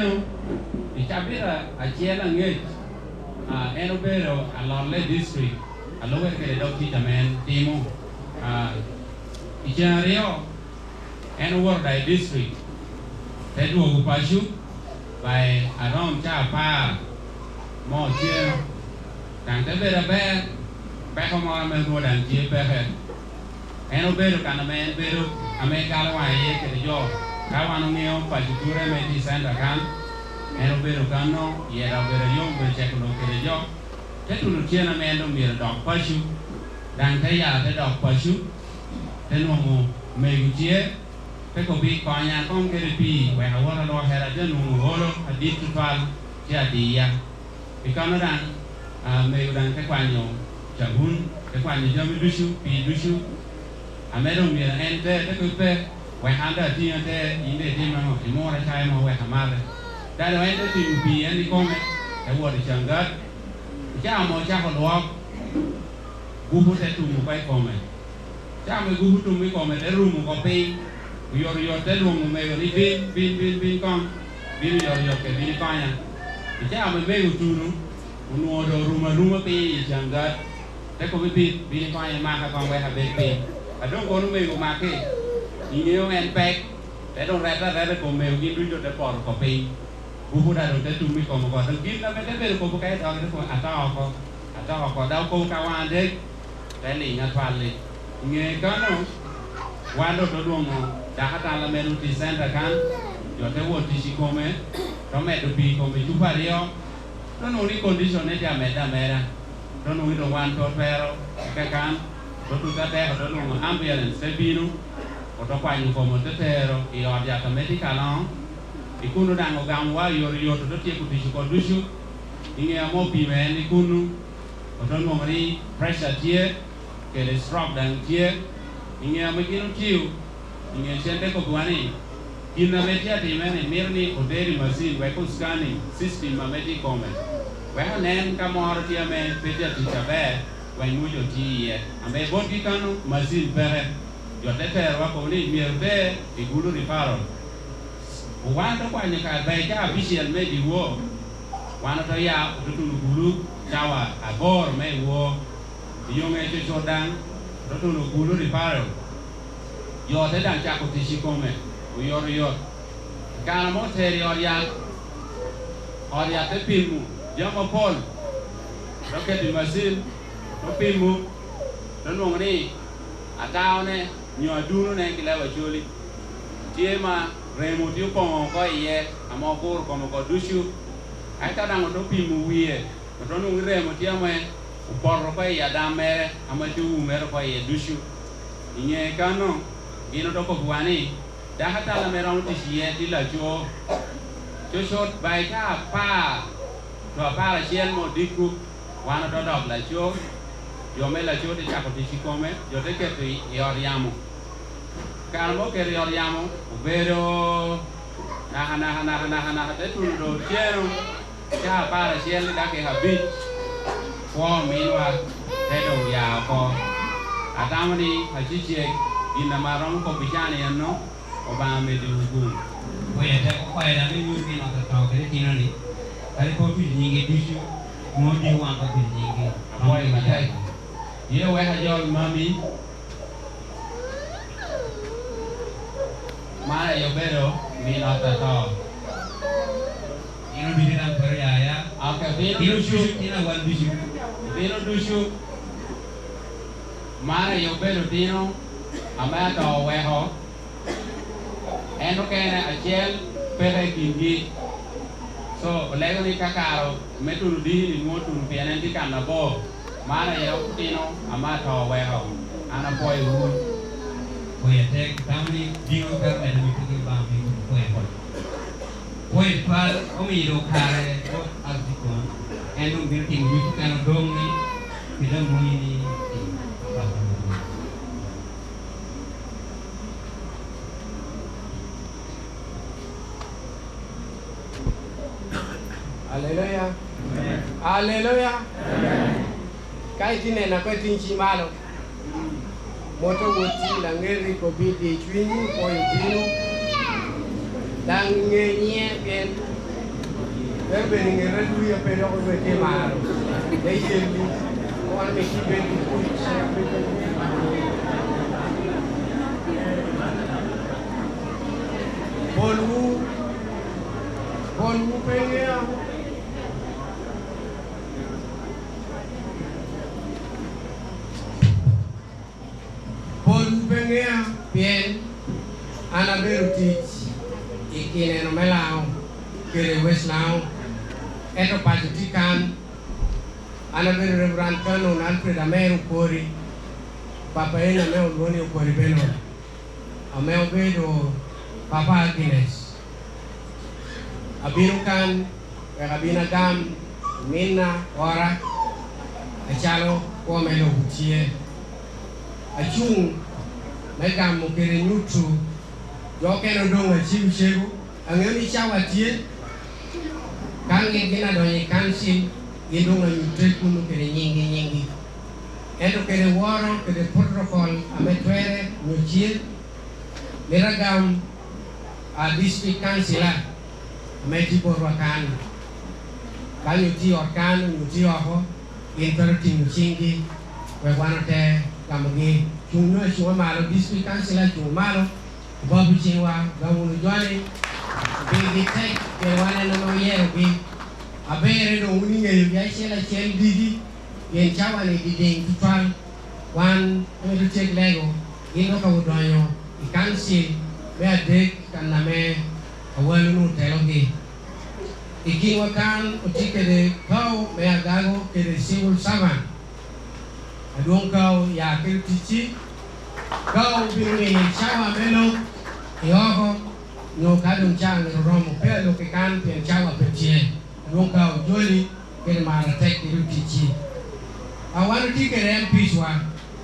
Meno, i cabit acel angec, en obedo alolle i distrik alubbe kwede dog tic ame en timo. I ceng aryo, en owoto dok i distrik te dwogo paco by around ca apar mo otyeno. Dang te bedo aber, peko mo ame onongo dang tye peke. En obedo ka ma en bedo ame galo wange iye kede jo ka wan ongeyo paco ture me tye i center kan. En obedo kano, iye dok obedo yom obedo ceko lok kede jo. Te tuno otyeno ame en dong myero odok paco, dang te ya te dok paco, te nongo mego tye, te kobi konya kong kede pii wek awot alwokera te nongo olo adit tutwal ci adiya. I kano dang mego dang te kwanyo cabun, te kwanyo jami ducu, pii ducu. Amedo omyero en te, te pe pe, wek an dong atinga te, in dong itim ango, imura cayo mo wek amate. Dado en te tingo pii en ikome, te wot i cangat. I cawa mo ocako lwok, gupu te tumo ko i kome. Cawa ma gupu tumo i kome te rumo ko piny, oyotoyot te lwongo omego ni bin, bin, bin, bin kong, bin oyotoyot ke bin ikonya. I cawa ma mego otunu, onwongo dong orumo aruma piny i cangat, te kobi bin, bin ikonya imaka kong wek abed piny. Adong kono omego omaki, ingeyo en pek, te dong rette areta i kom mego gin ducu dong te poto oko piny. Gupu da dong te tum i kom oko. Dong gin na bene te bedo kobo ka idok te kobo ato oko, ato oko. Dok okobo ka wang adek, te ling atwal-li. I nge kano, wan dong tolwongo dakatal ame nongo tye i centa kan, jo te wot tic i kome, to medo pii i kome cupa aryo, to nongo ni condition ne tye amedde ameda, to nongo ni dong wan pe otwero keken, to tute ateko to lwongo ambulance te bino, oto kwanyo kome ote tero i ot yat ame tye ka longo. I kunu dang ogamo wa oyotoyot oto tyeko tic oko ducu. I nge ame opime en i kunu, oto nongo ni pressure tye, kede stroke dang tye. I nge ame gin otiyo, i nge cente kobiwa ni gin ame tye atime ni mito ni oter i machine wek o scanning system ame tye i kome wek onen ka moro tye ame pe tye atic aber wek nwoco oti iye. Ame botgi kanu machine peke. Jo te terowa kobo ni myero oter i Gulu Referral. Wan to kwanyo kare ber cawa abicel me dyewor, wan oto ya oto tuno Gulu cawa aboro me i wor. I yo nge cucut dang oto tuno Gulu Referral. Jo te dang cako tic i kome oyotoyot. I kare ma otero i ot yat, ot yat te pimo jami mapol, to keto i macin, to pimo, to nongo ni atawone nyo adunone ki leb Acholi tye ma remo tye opongo oko iye ame oguro kome oko ducu. Eka dang oto pimo wiye, oto nongo ni remo tye ame opoto oko i adam mere ame tye oumere oko iye ducu. I nge kano, gin oto kobowa ni, Dakatal ame romo tic iye tye laco. Cucut by ca apar to aparacel me odiko, wan oto dok laco. Jo me laco te cako tic i kome, jo te keto i ot yamo. Kare ma oketo i ot yamo, obedo naka naka naka naka naka te tuno do otyeno ca aparacel ki dakika abic, kwo ominwa te dong oya oko. Atamo ni acicek gin ama romo kobo cani eno, Obanga mediwu gum. Pwoya tek okwaya me nyut gin ma to kede tino ni, kadi pe otuco nyingi ducu, nongo diyo wang ka otuco nyingi. Apwoyo matek. Ye wek ajol mami. Man aye obedo min ot ato. Dino ducu dang twero ya aya. Ok, dino Dino ducu. ducu, dino awal ducu. Dino ducu. Man aye obedo dino ame ato oweko en okene acel peke i kingi. So, olego ni ka kare me tuno dini-ni nwo tuno pien en tye ka nabor. Man aye otino ame ato oweko an apwoyo wun. Pwoya tek, itamo ni dino twero medo miti ki Lubanga pi tuko pwoya pol. Pwoya tutwal omiyo dong kare bot Archdeacon en dong bino timo nyut mukene odong ni pi lamony ni i ot pa Rwot. Aleluya! Aleluya! Ka itye nena ko iting cii malo. Moto woti langeri ko bidi i cwinyi poyo bino. Dang nge nyinge pien Twero bedo i nget adui ape dok orwe tye maro me yelli wan mi ki bed ki kuc. Polwu polwu pe ngeya. Polwu pe ngeya pien an abedo tic i kineno me Lango kede i West Lango, ento paco tye kan. An abedo Reverend Canon Alfred Ameru Okori, papa eni ame olwongo ni Okori Benon, ame obedo papa Agnes. Abino kan wek abin agam ominna ora acalo kwo me lobo tye. Acung me gamo kede nyutu jo okene odong acibo cego. Angeyo ni cawa tye ka ngin gin adonyo i kancil gin dong anyute kunu kede nyinggi nyinggi. Ento kede woro kede protocol ame twere nyo cye mito agam a district councilor ame tye botwa kan. Ka nyo tye i ot kan nyo tye oko, gin twero tingo cinggi wek wan ote gamogi. Cung nyo acunga malo, district councilor cung malo, obobo cingwa, gam wunu joni, pigi tek pien wan en ame oyerogi. Aberre dong wun ingeyogi acel acel digi, pien cawa-ni diding tutwal. Wan omito tyek lego, gin dok ka gudonyo i kancil me adek ka name awal onongo telogi. I kinwa kan otye kede kau me agago kede civil servant. Adwong kau ya ki luticci. Kau bino miye cawa me lok i oko nyo ka dong cawa nget oromo pe alok ki kan pien cawa pe tye. Adwong kau joli kede mar atek ki luticci. A Wan otye kede MPs wa.